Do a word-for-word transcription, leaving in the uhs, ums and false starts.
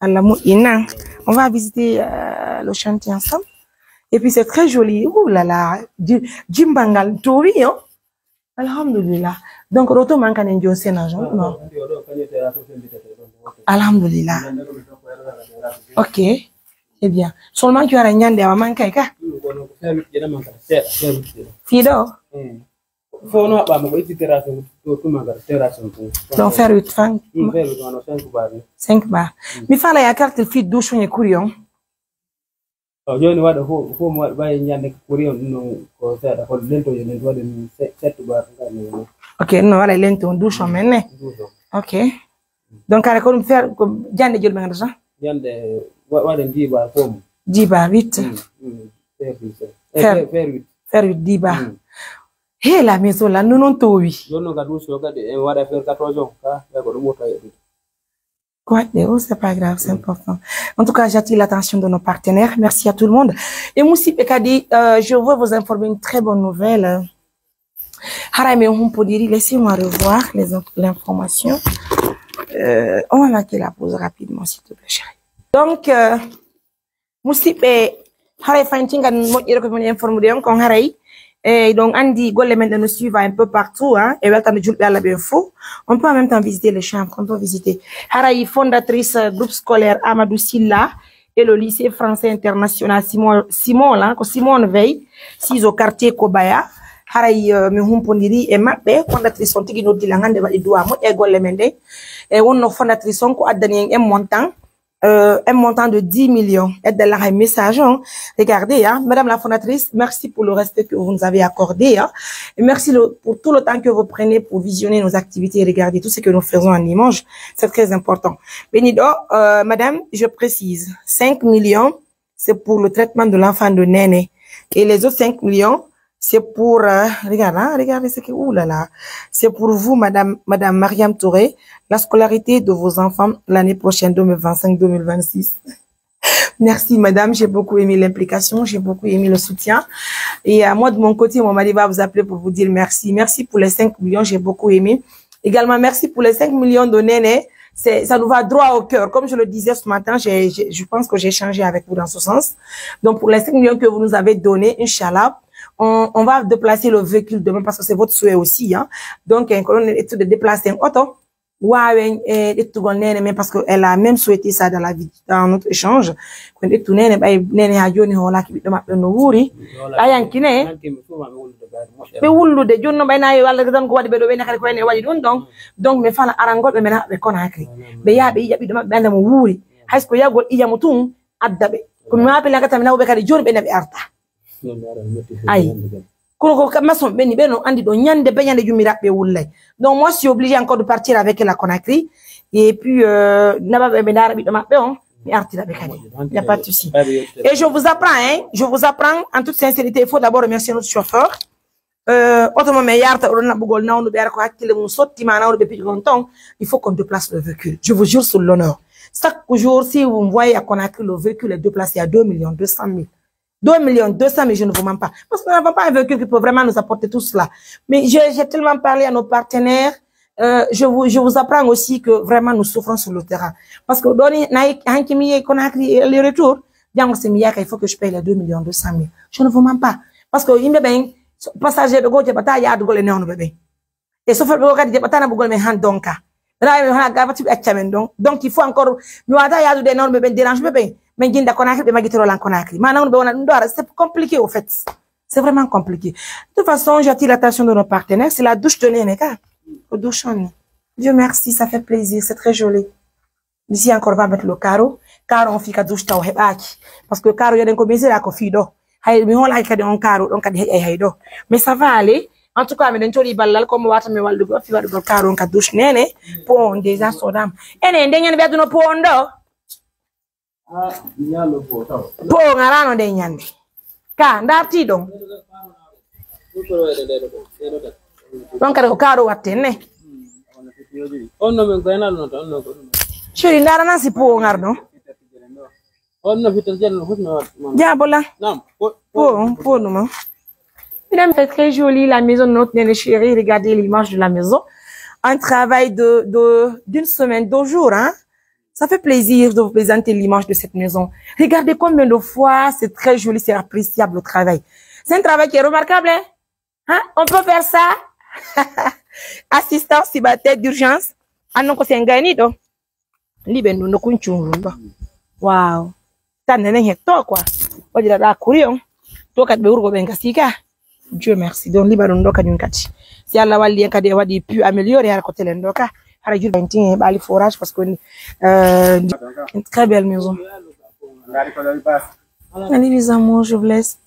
Alla moƴƴinan. On va visiter euh, le chantier ensemble. Et puis c'est très joli. Ouh là là. Ji- Jimbangal towi, hein. Alhamdulillah. Donc roto mankan en jo sénage, non? Alhamdulillah. Ok. Eh bien. Seulement tu as un nyande wa mankai ka. Fido. Fo no haɓɓaama ko itti terrasse on to tuma kadi terrasse on tun. Donc faire huit francs. Ɗum faire huit wano cinq bar ni. Cinq bar. Mi fala ya carte fi douche on e courrier on. O jooni waɗa fof fof mo waɗa ɓaye ñande courrier on ɗum ɗon ko seeɗa kono lento yo lento waɗa min sept bar ngam no. Ok, no waɗa lento on douche on men ne. Douche on. Ok. Donc kala ko ɗum faire ko jande jol ɓe ngandata. Ñande waɗa dix bar fof mo. Dix bar huit. Faire huit. Faire huit dix bar. Hela mais so lanno non towi. Jonno ka douze o kadi en waɗa faire quatorze o ka ɓe ko ɗum ɓurta yeɗude. What the oh, c'est pas grave, c'est important. En tout cas, j'attire l'attention de nos partenaires. Merci à tout le monde. Et Moussipé Kadi, euh, je veux vous informer une très bonne nouvelle. Haray mi humpodiri, laissez-moi revoir les inf- l'information. Euh, on va marquer la pause rapidement, s'il te plaît, chérie. Donc, euh, Musidɓe, haray fantinga moƴƴere ko woni informude on kon haray. E ɗon andi golle men ɗe no suiva un peu partout, hein, e weltande julɓe Allah ɓen fou. On peut en même temps visiter les chambres, on peut visiter. Haray fondatrice euh, groupe scolaire Amadou Silla et le lycée français international Simon, Simon là, ko Simone Veil, siso quartier Kobaya. Haray euh, mi humpondiri e maɓɓe, fondatrice on tigi noddi la hande waɗi duwa moƴƴa e golle men ɗen. E wonno fondatrice on ko addani en en montant euh, un montant de dix millions. Aide de la message, hein. Regardez, hein, Madame la fondatrice, merci pour le respect que vous nous avez accordé. Hein. Et merci le- pour tout le temps que vous prenez pour visionner nos activités et regarder tout ce que nous faisons en Limoges. C'est très important. Benido, euh, Madame, je précise, cinq millions, c'est pour le traitement de l'enfant de Néné. Et les autres cinq millions, c'est pour, euh, regarde, hein, regardez ce que, ouh là là, c'est pour vous, Madame, Madame Mariam Touré, la scolarité de vos enfants l'année prochaine, deux mille vingt-cinq, deux mille vingt-six. Merci, Madame, j'ai beaucoup aimé l'implication, j'ai beaucoup aimé le soutien. Et euh, moi, de mon côté, mon mari va vous appeler pour vous dire merci. Merci pour les cinq millions, j'ai beaucoup aimé. Également, merci pour les cinq millions de Néné. C'est, ça nous va droit au cœur. Comme je le disais ce matin, j'ai, j'ai- je pense que j'ai échangé avec vous dans ce sens. Donc, pour les cinq millions que vous nous avez donnés, Inch'Allah, on, on va déplacer le véhicule demain parce que c'est votre souhait aussi. Hein. Donc, un colonel est de déplacer un auto. waawen, eh, ƴettugol Neene, mais parce que elle a même souhaité ça dans la vie, dans notre échange. Ko en ƴettu Neene, ɓay Neene haa jooni hoolaaki ɓiɗɗo maɓɓe no wuuri. Ɓay hanki ne, ɓe wullude. Jooni non ɓay na yo Allah tan ko waɗi ɓe ɗo ɓe ne kadi ko en e waɗi ɗum. Donc, donc, mi fala arangol ɓe, mi naɓa ɓe Conakry. Ɓe yaha ɓe yiya ɓiɗɗo maɓɓe, ɓe annda mo wuuri. Hay so ko yahgol yiya mo tun, adda ɓe. Ko mi waapilagata, mi naɓa ɓe kadi jooni, ɓe naɓi arta. Ay. Kono ko ka maçon ɓe ni, ɓe no andi ɗo ñande be ñande jumiraɓe wullay. Donc moi, je suis obligée encore de partir avec la Conakry. Et puis, euh, naɓa ɓe, ɓe ndaara ɓiɗɗo maɓɓe on, mi artira ɓe kadi. Y a pas de souci. Et je vous apprends, hein, je vous apprends en toute sincérité, il faut d'abord remercier notre chauffeur. Euh, oto mo men yarta oɗon naɓugol nawnuɓe, ara ko hakkille mum sotti ma nawnuɓe piɗo ɗon ton, il faut qu'on déplace le véhicule. Je vous jure sur l'honneur. Chaque jour, si vous me voyez à Conakry, le véhicule est déplacé à deux millions deux cent mille. Deux millions deux cent mille, je ne vous mens pas. Parce que nous n'avons pas un véhicule qui peut vraiment nous apporter tout cela. Mais j'ai, j'ai tellement parlé à nos partenaires, euh, je vous, je vous apprends aussi que vraiment nous souffrons sur le terrain. Parce que ɗoni, na, hanki mi yehi Conakry aller-retour, janngo si mi yaaka, il faut que je paye les deux millions deux cent mille. Je ne vous mens pas. Parce que yimɓe ɓen, so, passager ɓe goo jaɓata yaadugol e nawnuɓe ɓen. E chauffeur ɓe goo kadi jaɓata naɓugol men han donka. Rawi men hana gabati ɓe acca men ɗon. Donc, il faut encore, mi wata yaadude e nawnuɓe ɓen, dérange ɓe ɓen. Men jinda Conakry, ɓe magitoro lan Conakry. Ma nawnuɓe wona ɗum ɗo ara, c'est compliqué au fait. C'est vraiment compliqué. De toute façon, j'attire l'attention de nos partenaires. C'est la douche de Nene ka. Ko douche on. Dieu merci, ça fait plaisir. C'est très joli. Ici encore, va mettre le carreau. Carreau on fii ka douche taw heɓaaki. Parce que carreau yoɗen ko misira ko fii ɗo. Hay mi hoolaaki kadi on carreau ɗon kadi heƴay hay ɗo. Mais ça va aller. En tout cas, miɗen cori ballal ko mo wata mi wallugo fii waɗugol carreau on ka douche Nene. Po on déjà sodama. Enen nde ñande ɓe adduno po on ɗo. Po on arano nde ñande. Ka ndarti ɗon. Ɗon kadi ko carreau watte ne. On no men goyna ɗum to, on no ko ɗum. Chéri, ndarana si po on arno. On no fitta jeno no foti no. Jabola. Nam. Po, po ɗum. Mesdames, c'est très joli, la maison de notre Nene chérie. Regardez l'image de la maison. Un travail de, de, d'une semaine, deux jours, hein. Ça fait plaisir de vous présenter l'image de cette maison. Regardez combien de fois c'est très joli, c'est appréciable le travail. C'est un travail qui est remarquable, hein? Hein? On peut faire ça? Assistance célibataire d'urgence. Ah non, c'est un gagné, donc. Liben ɗum no kuncun ɗum ɗo. Wow. Tan nenen hetto quoi. Waɗiraɗa kuri on. To kadi ɓe wurgo ɓen gasi ka. Dieu merci. Donc liba ɗum ɗo kañum kadi. Si Allah walli en kadi e waɗi plus amélioré hara ko telen ɗo ka. Hara jurba en tin e ɓaali forage parce que, euh, une très belle maison. Allez, mes amours, je vous laisse.